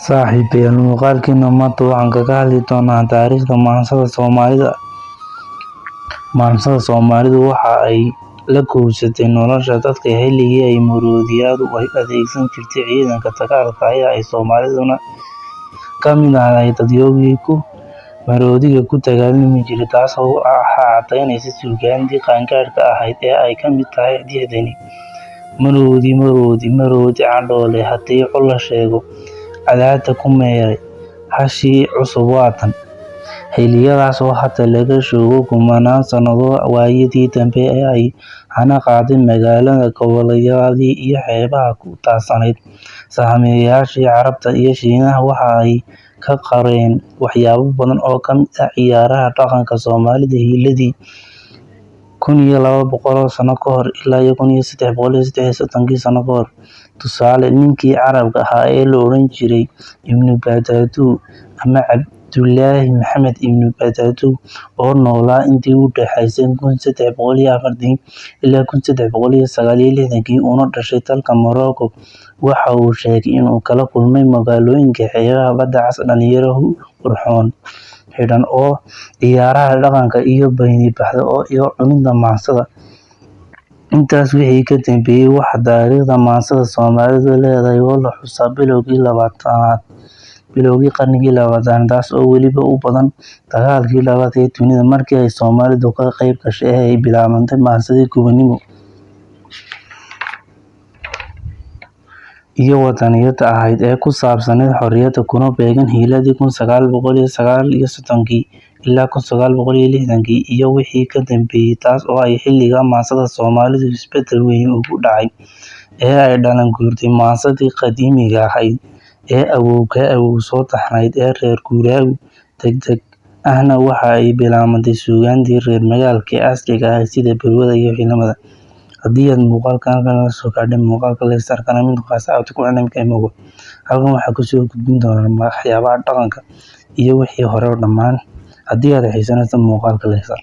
Saaxiibayaal, muuqaalkeena maanta waxaan kaga hadli doonaa taariikhda maansada Soomaalida. Maansada Soomaalidu waxa ay la kowsatay nolosha dadka xilligii ay maroodiyadu u adeegsan jirtay ciidanka dagaalka ayaa ay Soomaaliduna ka mid ahayd dadyowgii ku maroodiga ku dagaalami jiray, taas oo waxaa caddaynaysa suugaantii qaangaadhka ahayd ee ay ka mid tahay tixdani: Maroodi maroodi maroodi cadhoole, haddii col la sheego cadaadta ku meeray, hashii cusub waatan. Xilliyadaas oo hadda laga joogo kumanaan sannadood, waayadii dambe ee ay hanaqaaday magaalada gobolladii iyo xeebaha ku taadsanayd, sahamiyeyaashii Carabta iyo Shiinaha waxa ay ka qoreen waxyaabo badan oo ka mid ah ciyaaraha dhaqanka Soomaalida hiiladii 1200 sano ka hor ilaa 1333 sano ka hor. Tusaale, ninkii Carabka ahaa ee la odhan jiray Ibnu Battuta ama Cabdulaahi Maxamed Ibnu Battuta oo noolaa intii u dhaxaysay 1304 ilaa 1369 una dhashay dalka Morocco, waxa uu sheegay in uu kala kulmay magaalooyinka xeebaha Badda Cas dhalinyaro hu qurxoon xidhan oo ciyaaraha dhaqanka iyo baniinbaxda iyo curinta maansada. Intaas wixii ka dambeeyay, waxaa taariikhda maansada Soomaalidu leedahay oo la xusaa bilowgii qarnigii 20aad, taas oo weliba u badan dagaalkii labaad ee dunida markii ay Soomaalidu ka qayb gashay ee ay bilaabantay maansadii gobonimo iyo wadaniyadda ahayd ee ku saabsanayd xorriyadda, kuna beegan hiiladii 1939 ilaa 1960 iyo wixii ka dambeeyay, taas oo ay xilligaa maansada Soomaalidu isbeddel weyn uu ku dhacay ee ay dhalan guurtay maansadii qadiimiga ahayd ee awoow ka awoow soo taxnayd ee reer guuraagu, degdeg ahna waxa ay bilaabantay suugaantii reer magaalka ee casriga ahayd sida balwada iyo wixii lamid ah. Haddii aad muuqaalkan halkan la soo gaadhay, muuqaalka like saar, kana mid noqo asxaabta ku xidhan Mogo. Halkan waxaa kusoo gudbin doonaa waxyaabaha dhaqanka iyo wixii hore oo dhammaan. Haddii aad xiisanayso, muuqaalka like saar.